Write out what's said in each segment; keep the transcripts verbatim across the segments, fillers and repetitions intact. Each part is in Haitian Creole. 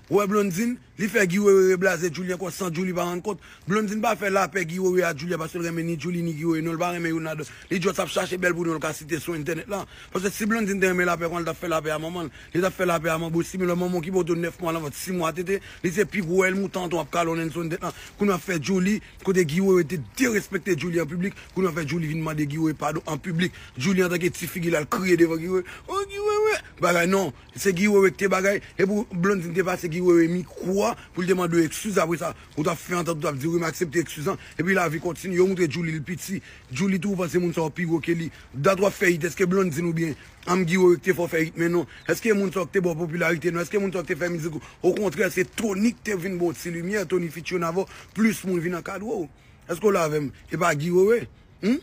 Ou wè Blondine, li fè Guy Wewe reblaze Djouly ankò san Djouly pa rann kont. Blondine pa fè lapè Guy Wewe a Djouly a paske l renmen ni Djouly ni Guy Wewe. Non, l pa renmen youn nan de. Li just ap chache bèl pou nou, l ka site sou entènèt la. Paske si Blondine te renmen lapè konsa, l t ap fè lapè a manman l. Li t ap fè lapè a manbo Simi, lè manman ki pote nèf mwa nan vant, sis mwa tete. Li se pi gwo èl mouton an ap kalonnen sou entènèt la. Kounye a fè Djouly, kote Guy Wewe te derespekte Djouly an piblik, kounye a fè Djouly vin mande Guy Wewe padon an piblik. Djouly antanke ti figi l al kriye devan Guy Wewe. O Guy Wewe! Bagay non. Se Guy Wewe ki te bagay. E pou Blondine te pase Guy Wewe mikwo a pou l te mande w eskiz. Apre sa, ou t ap fè antant, ou t ap di wi, m aksepte eskiz lan. Epi lavi kontinye. Yo moutre Djouly l piti. Djouly tou, ou panse moun sa yo pi gwo ke li. Dat w ap fè it, èske Blondine oubyen Am Guy Wewe ki te fè w fè it, men non. Èske moun sa yo ki te ba w popilarite, non? Èske moun sa yo ki te fè mizik ou? Okontrè, se Tony ki te vin ba w ti limyè, Tony featuring avè w, plis moun vin ankadre w. Èske w la avè m? E pa Guy Wewe? Hmm?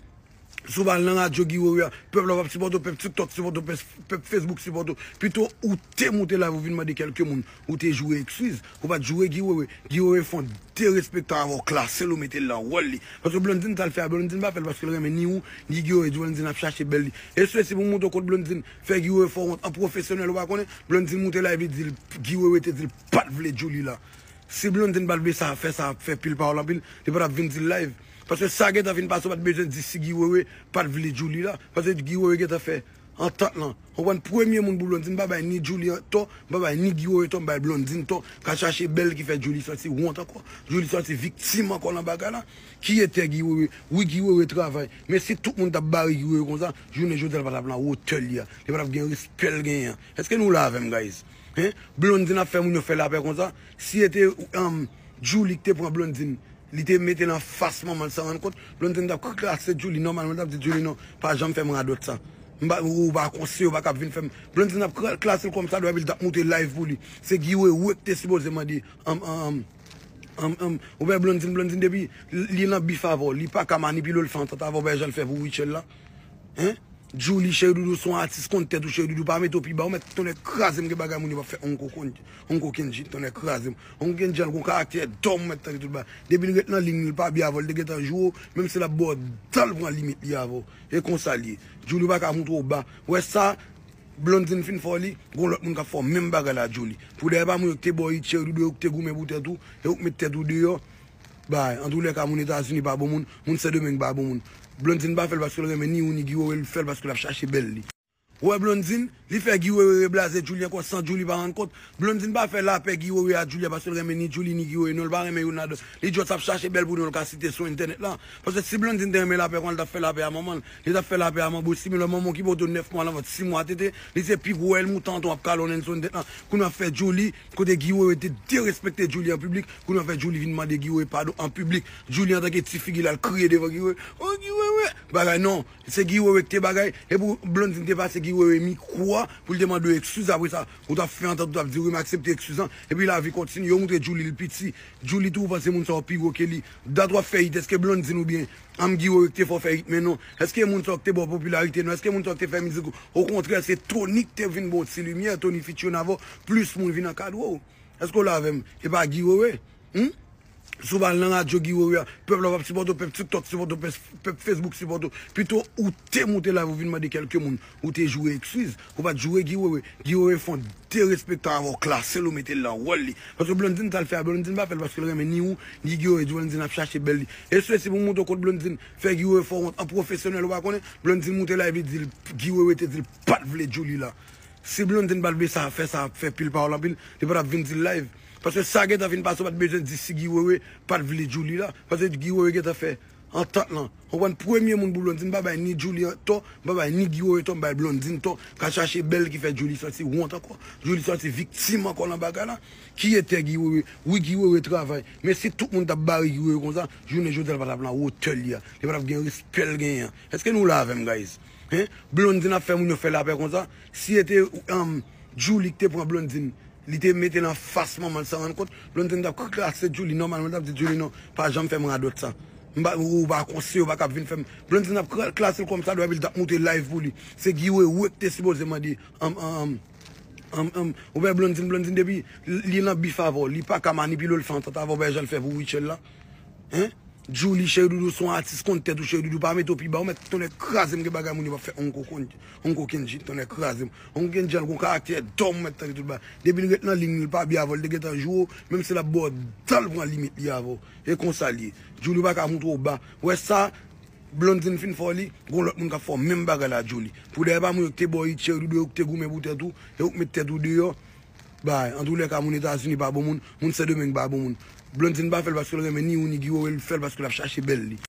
Si w pa al nan radyo Guy Wewe a, pèp la p ap sipòte w, pèp TikTok sipòte w, pèp, pèp Facebook sipòte w. Pito ou te moute live ou vin mande kèlke moun, ou te joure eskiz, ou pa t joure Guy Wewe. Guy Wewe fè yon derespektan avè w, klase l, ou mete l nan wòl li. Paske Blondine sa l fè a, Blondine pa fè l paske l renmen ni ou, ni Guy Wewe, Blondine ap chache bèl li. E sesi pou montre w kot Blondine fè Guy Wewe fè w wont an pwofesyonèl, ou pa konnen, Blondine moute live li di l, Guy Wewe te di l pa t vle Djouly la. Si Blondine pa t vle sa, fè sa, fè pil pawòl anpil, li pa t ap vin di l live. Paske sa gentan fin pase, ou pa t bezwen di si Guy Wewe pa t vle Djouly la. Paske Guy Wewe gentan fè antant lan. Ou konprann, premye moun pou Blondine, m pa bay ni Djouly tò, m pa bay ni Guy Wewe tò, m bay Blondine tò. Ka chache bèl ki fè Djouly santi wont ankò. Djouly santi viktim ankò nan bagay la. Ki etè Guy Wewe? Wi, Guy Wewe travay. Men si tout moun t ap bare Guy Wewe konsa, jounen jodi a l pa t ap nan wotè l ye a. Li pa t ap gen respè l genyen an. Èske nou la avè m, guys? Hein? Blondine ap fè moun yo fè lapè konsa. Si se te, um, Djouly ki te pran Blondine, li te mete l anfas manman l san rann kont, Blondine t ap klase Djouly nòmalman, li t ap di Djouly non, pa janm fè m radòt sa. M pa, ou pa konseye, ou pa kab vin fè m. Blondine t ap kla-, klase l kòm sa dwe, epi l t ap moute live pou li. Se Guy Wewe ki te sipoze mande, um, um, um, um, um, ou wè Blondine, Blondine depi li nan bif avè w, li pa ka manipile w, l fè antant avè w, wè jan l fè pou Rutshelle la. Hein? Djouly, Cheri Doudou, se yon atis, konn tèt ou, Cheri Doudou, pa mete w pi ba, ou mèt tonnè kraze m, gen bagay moun yo p ap fè Onko Kon-, Onko Kendji, tonnè kraze m. Onko Kendji an gon karaktè dòm, ou mèt tande tout bagay. Depi l ret nan liy li, l pa byen avè w, l te gentan joure w, menm si l ap ba w dan l pran limit li avè w. E konsa l ye. Djouly pa ka moutre w ba. Ou wè sa, Blondine fin fè w li, gon lòt moun k ap fè w menm bagay la, Djouly. Pou dèyè pa moun yo ki te ba w it, Cheri Doudou, yo ki te goumen pou tèt ou, e ou k met tèt ou deyò. Bay, antoulèka, moun Etazini pa bon moun, moun Sendomeng pa bon moun. Blondine pa fè l paske l renmen ni ou ni Guy Wewe, l fè l paske l ap chache bèl li. Ou wè Blondine, li fè Guy Wewe reblaze Djouly ankò san Djouly pa rann kont. Blondine pa fè lapè Guy Wewe a Djouly a paske l renmen ni Djouly ni Guy Wewe, non, l pa renmen youn nan de. Li just ap chache bèl pou nou, l ka site sou entènèt la. Paske si Blondine te renmen lapè konsa, l t ap fè lapè a manman l. Li t ap fè lapè a manbo Simi, lè manman w ki pote w nèf mwa nan vant, sis mwa tete. Li se pi gwo èl mouton an ap kalonnen sou entènèt la. Kounye a fè Djouly, kote Guy Wewe te derespekte Djouly an piblik, kounye a fè Djouly vin mande Guy Wewe padon an piblik. Djouly antanke ti figi l al kriye devan Guy Wewe. O Guy Wewe! Bagay non. Se Guy Wewe ki te bagay. E pou Blondine te pase Guy Wewe mikwo a pou l te mande w eskiz, apre sa, ou t ap fè antant, ou t ap di wi, m aksepte eskiz lan. Epi lavi kontinye. Yo moutre Djouly l piti. Djouly tou, ou panse moun sa yo pi gwo ke li. Dat w ap fè it, èske Blondine oubyen Am Guy Wewe ki te fè w fè it, men non. Èske moun sa yo ki te ba w popilarite, non? Èske moun sa yo ki te fè mizik ou? Okontrè, se Tony ki te vin ba w ti limyè, Tony featuring avè w, plis moun vin ankadre w. Èske w la avè m? E pa Guy Wewe? Hmm? Si w pa al nan radyo Guy Wewe a, pèp la p ap sipòte w, pèp TikTok sipòte w, pèp, pèp Facebook sipòte w. Pito ou te moute live ou vin mande kèlke moun, ou te joure eskiz, ou pa t joure Guy Wewe. Guy Wewe fè yon derespektan avè w, klase l, ou mete l nan wòl li. Paske Blondine sa l fè a, Blondine pa fè l paske l renmen ni ou, ni Guy Wewe, Blondine ap chache bèl li. E sesi pou montre w kot Blondine fè Guy Wewe fè w wont an pwofesyonèl, ou pa konnen, Blondine moute live li di l, Guy Wewe te di l pa t vle Djouly la. Si Blondine pa t vle sa, fè sa, fè pil pawòl anpil, li pa t ap vin di l live. Paske sa gentan fin pase, ou pa t bezwen di si Guy Wewe pa t vle Djouly la. Paske Guy Wewe gentan fè antant lan. Ou konprann, premye moun pou Blondine, m pa bay ni Djouly tò, m pa bay ni Guy Wewe tò, m bay Blondine tò. Ka chache bèl ki fè Djouly santi wont ankò. Djouly santi viktim ankò nan bagay la. Ki etè Guy Wewe? Wi, Guy Wewe travay. Men si tout moun t ap bare Guy Wewe konsa, jounen jodi a l pa t ap nan wotè l ye a. Li pa t ap gen respè l genyen an. Èske nou la avè m, guys? Hein? Blondine ap fè moun yo fè lapè konsa. Si se te, um, Djouly ki te pran Blondine, li te mete l anfas manman l san rann kont, Blondine t ap klase Djouly nòmalman, l t ap di Djouly non, pa janm fè m radòt sa. M pa, ou pa konseye, ou pa kab vin fè m. Blondine t ap kla-, klase l kòm sa dwe, epi l t ap moute live pou li. Se Guy Wewe ki te sipoze mande, um, um, um, um, um, ou wè Blondine, Blondine depi li nan bif avè w, li pa ka manipile w, l fè antant avè w, wè jan l fè pou Rutshelle la. Hein? Djouly, Cheri Doudou se yon atis, konn tèt ou, Cheri Doudou pa mete w pi ba, ou mèt tonnè kraze m, gen bagay moun yo p ap fè Onko Kon-, Onko Kendji, tonnè kraze m. Onko Kendji al gon karaktè dòm, ou mèt tande tout bagay. Depi l ret nan liy li, l pa byen avè w, li te gentan joure w, menm si l ap ba w dan l pran limit li avè w. E konsa l ye. Djouly pa ka montre w ba. Wè sa, Blondine fin fè w li, gon lòt moun k ap fè w menm bagay la Djouly. Pou dèyè pa moun yo ki te ba w it, Cheri Doudou, yo ki te goumen pou tèt ou, e ou k met tèt ou deyò. Bay, antoulèka, moun Etazini pa bon moun, moun Sendomeng pa bon moun. Blondine pa fè l paske l renmen ni ou ni Guiro, e l fè l paske l ap chache bèl li.